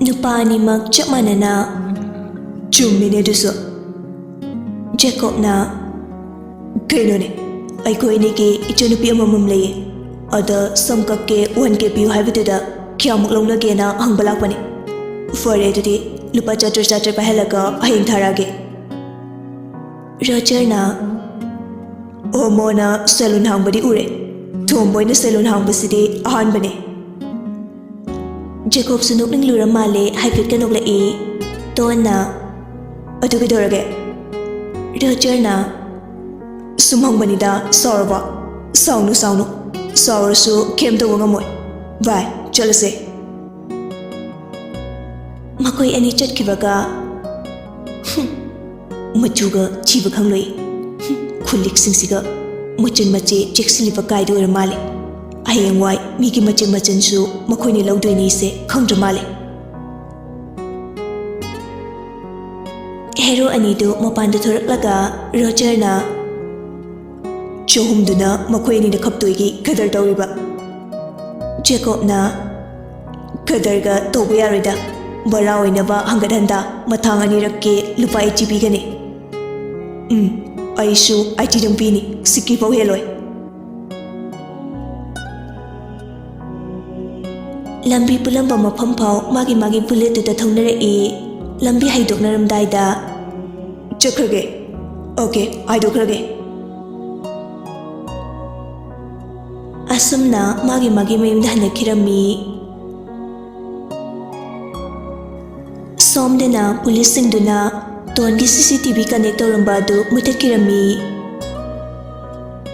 ꯅꯨꯄꯥ ꯑꯅꯤꯃꯛ ꯆꯞ ꯃꯥꯟꯅꯅ, "ꯆꯨꯝꯃꯤꯅꯦ ꯑꯗꯨꯁꯨ꯫" ꯖꯦꯀꯣꯕꯅ, "ꯀꯩꯅꯣꯅꯦ, ꯑꯩꯈꯣꯏ ꯑꯅꯤꯒꯤ ꯏꯆꯟꯅꯨꯄꯤ ꯑꯃꯃꯝ ꯂꯩꯌꯦ꯫ ꯑꯗ ꯁꯝ ꯀꯛꯀꯦ ꯋꯥꯟ ꯀꯦ ꯄꯤꯌꯨ ꯍꯥꯏꯕꯗꯨꯗ ꯀꯌꯥꯃꯨꯛ ꯂꯧꯅꯒꯦꯅ ꯍꯪꯕ ꯂꯥꯛꯄꯅꯦ꯫ ꯐꯔꯦ, ꯑꯗꯨꯗꯤ ꯂꯨꯄꯥ ꯆꯥꯇ꯭ꯔꯦꯠ, ꯆꯥꯇ꯭ꯔꯦꯠ ꯄꯥꯏꯍꯜꯂꯒ ꯍꯌꯦꯡ ꯊꯥꯔꯛꯑꯒꯦ꯫" ꯔꯣꯖꯔꯅ, "ꯍꯣꯃꯣꯅ ꯁꯦꯂꯨꯟ ꯍꯥꯡꯕꯗꯤ ꯎꯔꯦ, ꯇꯣꯝꯕꯣꯏꯅ ꯁꯦꯂꯨꯟ ꯍꯥꯡꯕꯁꯤꯗꯤ ꯑꯍꯥꯟꯕꯅꯦ꯫" ꯖꯦꯀꯣꯕꯁꯨ ꯅꯣꯛꯅꯤꯡꯂꯨꯔ ꯃꯥꯜꯂꯦ, ꯍꯥꯏꯐꯦꯠꯀ ꯅꯣꯛꯂꯛꯏ꯫ ꯇꯣꯟꯅ, "ꯑꯗꯨ ꯀꯩꯗꯧꯔꯒꯦ?" ꯔꯣꯖꯔꯅ, "ꯁꯨꯝ ꯍꯪꯕꯅꯤꯗ, ꯁꯥꯎꯔꯕꯣ?" "ꯁꯥꯎꯅꯨ, ꯁꯥꯎꯅꯨ꯫ ꯁꯥꯎꯔꯁꯨ ꯀꯩꯝ ꯇꯧꯕ ꯉꯝꯃꯣꯏ꯫ ꯕꯥꯏ, ꯆꯠꯂꯁꯦ꯫" ꯃꯈꯣꯏ ꯑꯅꯤ ꯆꯠꯈꯤꯕꯒ, "ꯍꯨꯝ, ꯃꯆꯨꯒ ꯊꯤꯕ ꯈꯪꯂꯣꯏ꯫ ꯍꯨꯝ, ꯈꯨꯜꯂꯤꯛꯁꯤꯡꯁꯤꯒ ꯃꯆꯤꯟ ꯃꯆꯦ ꯆꯦꯛꯁꯤꯜꯂꯤꯕ ꯀꯥꯏꯗ ꯑꯣꯏꯔ ꯃꯥꯜꯂꯦ꯫ ꯍꯌꯦꯡꯋꯥꯏ ꯃꯤꯒꯤ ꯃꯆꯤꯟ ꯃꯆꯤꯟꯁꯨ ꯃꯈꯣꯏꯅ ꯂꯧꯗꯣꯏꯅꯤꯁꯦ ꯈꯪꯗ꯭ꯔ ꯃꯥꯜꯂꯦ꯫" ꯍꯦꯔꯣ ꯑꯅꯤꯗꯨ ꯃꯄꯥꯟꯗ ꯊꯣꯔꯛꯂꯒ ꯔꯣꯖꯔꯅ, "ꯆꯍꯨꯝꯗꯨꯅ ꯃꯈꯣꯏ ꯑꯅꯤꯗ ꯈꯞꯇꯣꯏꯒꯤ ꯀꯗꯔ ꯇꯧꯔꯤꯕ꯫" ꯖꯦꯀꯣꯕꯅ, "ꯀꯗꯔꯒ ꯇꯧꯕ ꯌꯥꯔꯣꯏꯗ꯫ ꯚꯔꯥ ꯑꯣꯏꯅꯕ ꯍꯪꯒꯠ ꯍꯟꯗ ꯃꯊꯥꯡ ꯑꯅꯤꯔꯛꯀꯤ ꯂꯨꯄꯥ ꯑꯩꯠꯇꯤ ꯄꯤꯒꯅꯤ꯫ ꯎꯝ, ꯑꯩꯁꯨ ꯑꯩꯠꯇꯤꯗꯪ ꯄꯤꯅꯤ, ꯁꯤꯛꯁꯇꯤ ꯐꯥꯎ ꯍꯦꯜꯂꯣꯏ꯫" ꯂꯝꯕꯤ ꯄꯨꯜꯂꯝꯕ ꯃꯐꯝ ꯐꯥꯎ ꯃꯥꯒꯤ ꯃꯥꯒꯤ ꯕꯨꯂꯦꯠꯇꯨꯗ ꯊꯧꯅꯔꯛꯏ꯫ ꯂꯝꯕꯤ ꯍꯥꯏꯗꯣꯛꯅꯔꯝꯗꯥꯏꯗ, "ꯆꯠꯈ꯭ꯔꯒꯦ꯫ ꯑꯣꯀꯦ, ꯍꯥꯏꯗꯣꯛꯈ꯭ꯔꯒꯦ꯫" ꯑꯁꯨꯝꯅ ꯃꯥꯒꯤ ꯃꯥꯒꯤ ꯃꯌꯨꯝꯗ ꯍꯟꯅꯈꯤꯔꯝꯃꯤ꯫ ꯁꯣꯝꯗꯅ ꯄꯨꯂꯤꯁꯁꯤꯡꯗꯨꯅ ꯇꯣꯟꯒꯤ ꯁꯤ ꯁꯤ ꯇꯤ ꯚꯤ ꯀꯅꯦꯛ ꯇꯧꯔꯝꯕ ꯑꯗꯨ ꯃꯨꯊꯠꯈꯤꯔꯝꯃꯤ꯫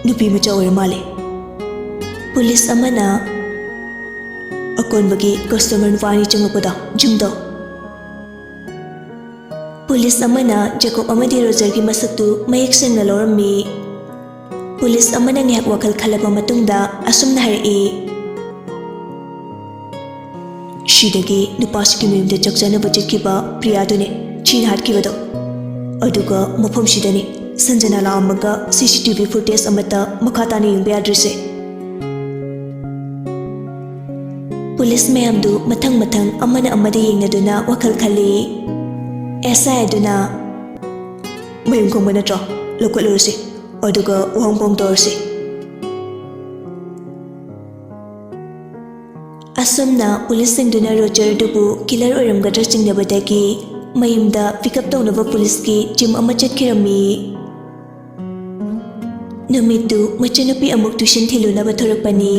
ꯅꯨꯄꯤ ꯃꯆꯥ ꯑꯣꯏꯔ ꯃꯥꯜꯂꯦ꯫ ꯄꯨꯂꯤꯁ ꯑꯃꯅ, "ꯑ, ꯑꯀꯣꯟꯕꯒꯤ ꯀꯁꯇꯃꯔ ꯅꯨꯄꯥ ꯑꯅꯤ ꯆꯪꯂꯛꯄꯗꯣ, ꯖꯤꯝꯗꯣ꯫ ꯄꯨꯂꯤꯁ ꯑꯃꯅ ꯖꯦꯀꯣꯕ ꯑꯃꯗꯤ ꯔꯣꯖꯔꯒꯤ ꯃꯁꯛꯇꯨ ꯃꯌꯦꯛ ꯁꯦꯡꯅ ꯂꯧꯔꯝꯃꯤ꯫ ꯄꯨꯂꯤꯁ ꯑꯃꯅ ꯉꯥꯏꯍꯥꯛ ꯋꯥꯈꯜ ꯈꯜꯂꯕ ꯃꯇꯨꯡꯗ ꯑꯁꯨꯝꯅ ꯍꯥꯏꯔꯛꯏ, "ꯁꯤꯗꯒꯤ ꯅꯨꯄꯥꯁꯤꯒꯤ ꯃꯌꯨꯝꯗ ꯆꯥꯛ ꯆꯥꯅꯕ ꯆꯠꯈꯤꯕ ꯄ꯭ꯔꯤꯌꯥꯗꯨꯅꯦ ꯊꯤꯅ ꯍꯥꯠꯈꯤꯕꯗꯣ꯫ ꯑꯗꯨꯒ ꯃꯐꯝꯁꯤꯗꯅꯤ ꯁꯟꯖꯅꯥ ꯂꯥꯛꯑꯝꯃꯒ ꯁꯤ ꯁꯤ ꯇꯤ ꯚꯤ ꯐꯨꯇꯦꯖ ꯑꯃꯠꯇ ꯃꯈꯥ ꯇꯥꯅ ꯌꯦꯡꯕ ꯌꯥꯗ꯭ꯔꯤꯁꯦ꯫" ꯄꯨꯂꯤꯁ ꯃꯌꯥꯝꯗꯨ ꯃꯊꯪ ꯃꯊꯪ ꯑꯃꯅ ꯑꯃꯗ ꯌꯦꯡꯅꯗꯨꯅ ꯋꯥꯈꯜ ꯈꯜꯂꯤ꯫ ꯑꯦꯁ ꯑꯥꯏ ꯑꯗꯨꯅ, "ꯃꯌꯨꯝ ꯈꯪꯕ ꯅꯠꯇ꯭ꯔꯣ? ꯂꯧꯈꯠꯂꯨꯔꯁꯤ, ꯑꯗꯨꯒ ꯋꯥꯍꯪ ꯄꯥꯎꯍꯪ ꯇꯧꯔꯁꯤ꯫" ꯑꯁꯨꯝꯅ ꯄꯨꯂꯤꯁꯁꯤꯡꯗꯨꯅ ꯔꯣꯖꯔꯗꯨꯕꯨ ꯀꯤꯂꯔ ꯑꯣꯏꯔꯝꯒꯗ꯭ꯔꯥ ꯆꯤꯡꯅꯕꯗꯒꯤ ꯃꯌꯨꯝꯗ ꯄꯤꯛ ꯑꯞ ꯇꯧꯅꯕ ꯄꯨꯂꯤꯁꯀꯤ ꯖꯤꯝ ꯑꯃ ꯆꯠꯈꯤꯔꯝꯃꯤ꯫ ꯅꯨꯃꯤꯠꯇꯨ ꯃꯆꯟꯅꯨꯄꯤ ꯑꯃꯨꯛ ꯇ꯭ꯌꯨꯁꯟ ꯊꯤꯜꯂꯨꯅꯕ ꯊꯣꯔꯛꯄꯅꯤ꯫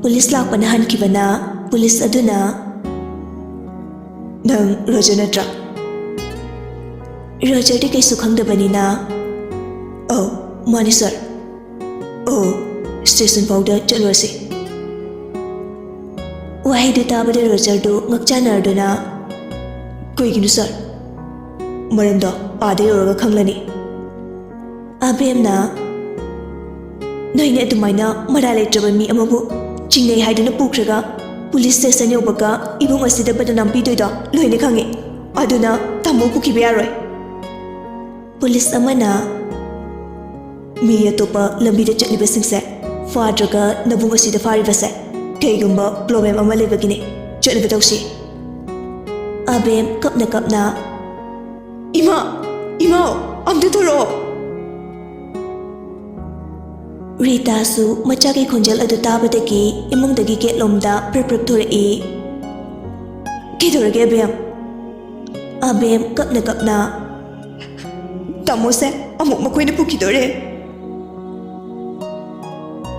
ꯄꯨꯂꯤꯁ ꯂꯥꯛꯄꯅ ꯍꯟꯈꯤꯕꯅ ꯄꯨꯂꯤꯁ ꯑꯗꯨꯅ, "ꯅꯪ ꯔꯣꯖꯔ ꯅꯠꯇ꯭ꯔꯥ?" ꯔꯣꯖꯔꯗꯤ ꯀꯩꯁꯨ ꯈꯪꯗꯕꯅꯤꯅ, "ꯑꯧ, ꯃꯥꯅꯤ ꯁꯥꯔ꯫ ꯑꯣ, ꯁ꯭ꯇꯦꯁꯟ ꯐꯥꯎꯗ ꯆꯠꯂꯨꯔꯁꯤ꯫" ꯋꯥꯍꯩꯗꯨ ꯇꯥꯕꯗ ꯔꯣꯖꯔꯗꯨ ꯉꯛꯆꯥꯟꯅꯔꯗꯨꯅ, "ꯀꯩꯒꯤꯅꯣ ꯁꯥꯔ? ꯃꯔꯝꯗꯣ ꯑꯥꯗ ꯌꯧꯔꯒ ꯈꯪꯂꯅꯤ꯫" ꯑꯕꯦꯝꯅ, "ꯅꯣꯏꯅ ꯑꯗꯨꯃꯥꯏꯅ ꯃꯔꯥꯜ ꯂꯩꯇ꯭ꯔꯕ ꯃꯤ ꯑꯃꯕꯨ ꯆꯤꯡꯅꯩ ꯍꯥꯏꯗꯨꯅ ꯄꯨꯈ꯭ꯔꯒ ꯄꯨꯂꯤꯁ ꯁ꯭ꯇꯦꯁꯟ ꯌꯧꯕꯒ ꯏꯕꯨꯡ ꯑꯁꯤꯗ ꯕꯗꯅꯥꯝ ꯄꯤꯗꯣꯏꯗꯣ ꯂꯣꯏꯅ ꯈꯪꯉꯤ꯫ ꯑꯗꯨꯅ ꯇꯥꯃꯣ ꯄꯨꯈꯤꯕ ꯌꯥꯔꯣꯏ꯫" ꯄꯨꯂꯤꯁ ꯑꯃꯅ, "ꯃꯤ ꯑꯇꯣꯞꯄ ꯂꯝꯕꯤꯗ ꯆꯠꯂꯤꯕꯁꯤꯡꯁꯦ ꯐꯥꯗ꯭ꯔꯒ ꯅꯕꯨꯡ ꯑꯁꯤꯗ ꯐꯥꯔꯤꯕꯁꯦ ꯀꯩꯒꯨꯝꯕ ꯄ꯭ꯔꯣꯕ꯭ꯂꯦꯝ ꯑꯃ ꯂꯩꯕꯒꯤꯅꯦ꯫ ꯆꯠꯅꯕ ꯇꯧꯁꯤ꯫" ꯑꯕꯦꯝ ꯀꯞꯅ ꯀꯞꯅ, "ꯏꯃꯥ! ꯏꯃꯥ! ꯑꯝꯇ ꯊꯣꯔꯛꯑꯣ!" ꯔꯤꯇꯥꯁꯨ ꯃꯆꯥꯒꯤ ꯈꯣꯟꯖꯦꯜ ꯑꯗꯨ ꯇꯥꯕꯗꯒꯤ ꯏꯃꯨꯡꯗꯒꯤ ꯒꯦꯠꯂꯣꯝꯗ ꯄ꯭ꯔꯞ ꯄ꯭ꯔꯞ ꯊꯣꯔꯛꯏ꯫ "ꯀꯩꯗꯧꯔꯒꯦ ꯑꯕꯦꯝ?" ꯑꯕꯦꯝ ꯀꯞꯅ ꯀꯞꯅ, "ꯇꯥꯃꯣꯁꯦ ꯑꯃꯨꯛ ꯃꯈꯣꯏꯅ ꯄꯨꯈꯤꯗꯣꯔꯦ꯫"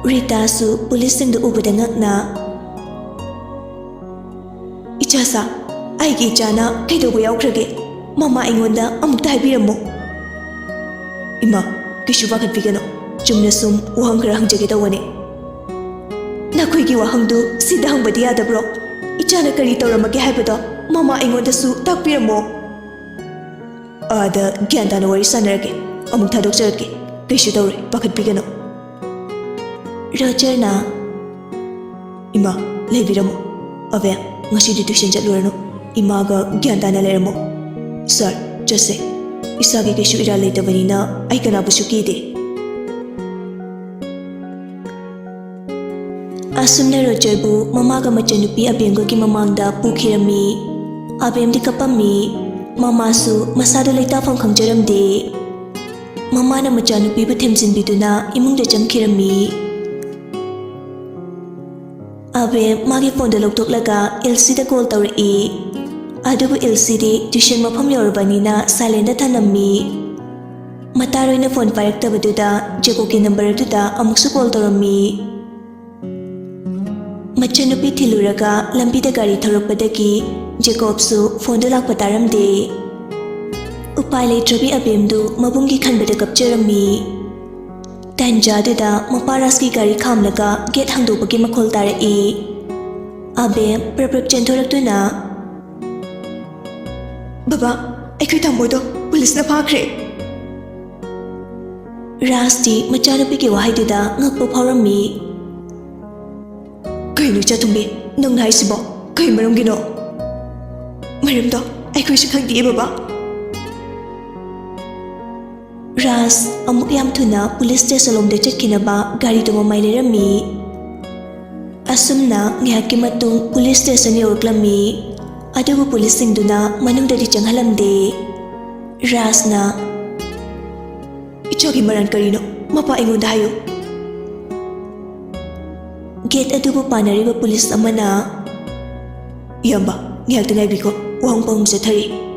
ꯔꯤꯇꯥꯁꯨ ꯄꯨꯂꯤꯁꯁꯤꯡꯗꯨ ꯎꯕꯗ ꯉꯛꯅ, "ꯏꯆꯥꯁꯥ, ꯑꯩꯒꯤ ꯏꯆꯥꯅ ꯀꯩꯗꯧꯕ ꯌꯥꯎꯈ꯭ꯔꯒꯦ? ꯃꯃꯥ ꯑꯩꯉꯣꯟꯗ ꯑꯃꯨꯛꯇ ꯍꯥꯏꯕꯤꯔꯝꯃꯨ꯫" "ꯏꯃꯥ, ꯀꯩꯁꯨ ꯄꯥꯈꯠꯄꯤꯒꯅꯨ꯫ ꯆꯨꯝꯅ ꯁꯨꯝ ꯋꯥꯍꯪ ꯈꯔ ꯍꯪꯖꯒꯦ ꯇꯧꯕꯅꯦ꯫" "ꯅꯈꯣꯏꯒꯤ ꯋꯥꯍꯪꯗꯨ ꯁꯤꯗ ꯍꯪꯕꯗꯤ ꯌꯥꯗꯕ꯭ꯔꯣ? ꯏꯆꯥꯅ ꯀꯔꯤ ꯇꯧꯔꯝꯃꯒꯦ ꯍꯥꯏꯕꯗꯣ ꯃꯃꯥ ꯑꯩꯉꯣꯟꯗꯁꯨ ꯇꯥꯛꯄꯤꯔꯝꯃꯣ꯫ ꯑꯥꯗ ꯒ꯭ꯌꯥꯟ ꯇꯥꯅ ꯋꯥꯔꯤ ꯁꯥꯟꯅꯔꯒꯦ꯫ ꯑꯃꯨꯛ ꯊꯥꯗꯣꯛꯆꯔꯛꯀꯦ꯫ ꯀꯩꯁꯨ ꯇꯧꯔꯣꯏ, ꯄꯥꯈꯠꯄꯤꯒꯅꯨ꯫ ꯔꯣꯖꯔꯅ, "ꯏꯃꯥ, ꯂꯩꯕꯤꯔꯝꯃꯣ꯫ ꯑꯕꯦꯝ, ꯉꯁꯤꯗꯤ ꯇ꯭ꯌꯨꯁꯟ ꯆꯠꯂꯨꯔꯅꯨ꯫ ꯏꯃꯥꯒ ꯒ꯭ꯌꯥꯟ ꯇꯥꯅ ꯂꯩꯔꯝꯃꯣ꯫ ꯁꯥꯔ, ꯆꯠꯁꯦ꯫ ꯏꯁꯥꯒꯤ ꯀꯩꯁꯨ ꯏꯔꯥꯜ ꯂꯩꯇꯕꯅꯤꯅ ꯑꯩ ꯀꯅꯥꯕꯨꯁꯨ ꯀꯤꯗꯦ꯫" ꯑꯁꯨꯝꯅ ꯔꯣꯖꯔꯕꯨ ꯃꯃꯥꯒ ꯃꯆꯟꯅꯨꯄꯤ ꯑꯕꯦꯝꯒꯒꯤ ꯃꯃꯥꯡꯗ ꯄꯨꯈꯤꯔꯝꯃꯤ꯫ ꯑꯕꯦꯝꯗꯤ ꯀꯞꯄꯝꯃꯤ꯫ ꯃꯃꯥꯁꯨ ꯃꯁꯥꯗꯨ ꯂꯩꯇꯥꯐꯝ ꯈꯪꯖꯔꯝꯗꯦ꯫ ꯃꯃꯥꯅ ꯃꯆꯥꯅꯨꯄꯤꯕꯨ ꯊꯦꯝꯖꯤꯟꯕꯤꯗꯨꯅ ꯏꯃꯨꯡꯗ ꯆꯪꯈꯤꯔꯝꯃꯤ꯫ ꯑꯕꯦꯝ ꯃꯥꯒꯤ ꯐꯣꯟꯗꯨ ꯂꯧꯊꯣꯛꯂꯒ ꯑꯦꯜꯁꯤꯗ ꯀꯣꯜ ꯇꯧꯔꯛꯏ꯫ ꯑꯗꯨꯕꯨ ꯑꯦꯜꯁꯤꯗꯤ ꯇ꯭ꯌꯨꯁꯟ ꯃꯐꯝ ꯌꯧꯔꯕꯅꯤꯅ ꯁꯥꯏꯂꯦꯟꯗ ꯊꯅꯝꯃꯤ꯫ ꯃꯇꯥꯔꯣꯏꯅ ꯐꯣꯟ ꯄꯥꯏꯔꯛꯇꯕꯗꯨꯗ ꯖꯦꯀꯣꯕꯀꯤ ꯅꯝꯕꯔ ꯑꯗꯨꯗ ꯑꯃꯨꯛꯁꯨ ꯀꯣꯜ ꯇꯧꯔꯝꯃꯤ꯫ ꯃꯆꯟꯅꯨꯄꯤ ꯊꯤꯜꯂꯨꯔꯒ ꯂꯝꯕꯤꯗ ꯒꯥꯔꯤ ꯊꯧꯔꯛꯄꯗꯒꯤ ꯖꯦꯀꯣꯕꯁꯨ ꯐꯣꯟꯗꯨ ꯂꯥꯛꯄ ꯇꯥꯔꯝꯗꯦ꯫ ꯎꯄꯥꯏ ꯂꯩꯇ꯭ꯔꯕꯤ ꯑꯕꯦꯝꯗꯨ ꯃꯕꯨꯡꯒꯤ ꯈꯟꯕꯗ ꯀꯞꯆꯔꯝꯃꯤ꯫ ꯇꯟꯖꯥꯗꯨꯗ ꯃꯄꯥ ꯔꯥꯖꯀꯤ ꯒꯥꯔꯤ ꯈꯥꯝꯂꯒ ꯒꯦꯠ ꯍꯥꯡꯗꯣꯛꯄꯒꯤ ꯃꯈꯣꯜ ꯇꯥꯔꯛꯏ꯫ ꯑꯕꯦꯝ ꯄ꯭ꯔꯞ ꯄ꯭ꯔꯞ ꯆꯦꯟꯊꯣꯔꯛꯇꯨꯅ, "ꯕꯕꯥ, ꯑꯩꯈꯣꯏ ꯇꯥꯃꯣꯗꯣ ꯄꯨꯂꯤꯁꯅ ꯐꯥꯈ꯭ꯔꯦ!" ꯔꯥꯖꯇꯤ ꯃꯆꯥꯅꯨꯄꯤꯒꯤ ꯋꯥꯍꯩꯗꯨꯗ ꯉꯛꯄ ꯐꯥꯎꯔꯝꯃꯤ꯫ "ꯀꯩꯅꯣ ꯏꯆꯥꯇꯣꯝꯕꯤ, ꯅꯪꯅ ꯍꯥꯏꯁꯤꯕꯣ? ꯀꯩ ꯃꯔꯝꯒꯤꯅꯣ?" "ꯃꯔꯝꯗꯣ ꯑꯩꯈꯣꯏꯁꯨ ꯈꯪꯗꯤꯌꯦ ꯕꯕꯥ꯫" ꯔꯥꯖ ꯑꯃꯨꯛ ꯌꯥꯝ ꯊꯨꯅ ꯄꯨꯂꯤꯁ ꯁ꯭ꯇꯦꯁꯟꯂꯣꯝꯗ ꯆꯠꯈꯤꯅꯕ ꯒꯥꯔꯤꯗꯨ ꯃꯃꯥꯏ ꯂꯩꯔꯝꯃꯤ꯫ ꯑꯁꯨꯝꯅ ꯉꯥꯏꯍꯥꯛꯀꯤ ꯃꯇꯨꯡ ꯄꯨꯂꯤꯁ ꯁ꯭ꯇꯦꯁꯟ ꯌꯧꯔꯛꯂꯝꯃꯤ꯫ ꯑꯗꯨꯕꯨ ꯄꯨꯂꯤꯁꯁꯤꯡꯗꯨꯅ ꯃꯅꯨꯡꯗꯗꯤ ꯆꯪꯍꯜꯂꯝꯗꯦ꯫ ꯔꯥꯖꯅ, "ꯏꯆꯥꯒꯤ ꯃꯔꯥꯟ ꯀꯔꯤꯅꯣ? ꯃꯄꯥ ꯑꯩꯉꯣꯟꯗ ꯍꯥꯏꯌꯨ꯫" ꯒꯦꯠ ꯑꯗꯨꯕꯨ ꯄꯥꯟꯅꯔꯤꯕ ꯄꯨꯂꯤꯁ ꯑꯃꯅ, "ꯏꯌꯥꯝꯕ, ꯉꯥꯏꯍꯥꯛꯇ ꯉꯥꯏꯕꯤꯈꯣ, ꯋꯥꯍꯪ ꯄꯥꯎꯍꯪ ꯆꯠꯊꯔꯤ꯫"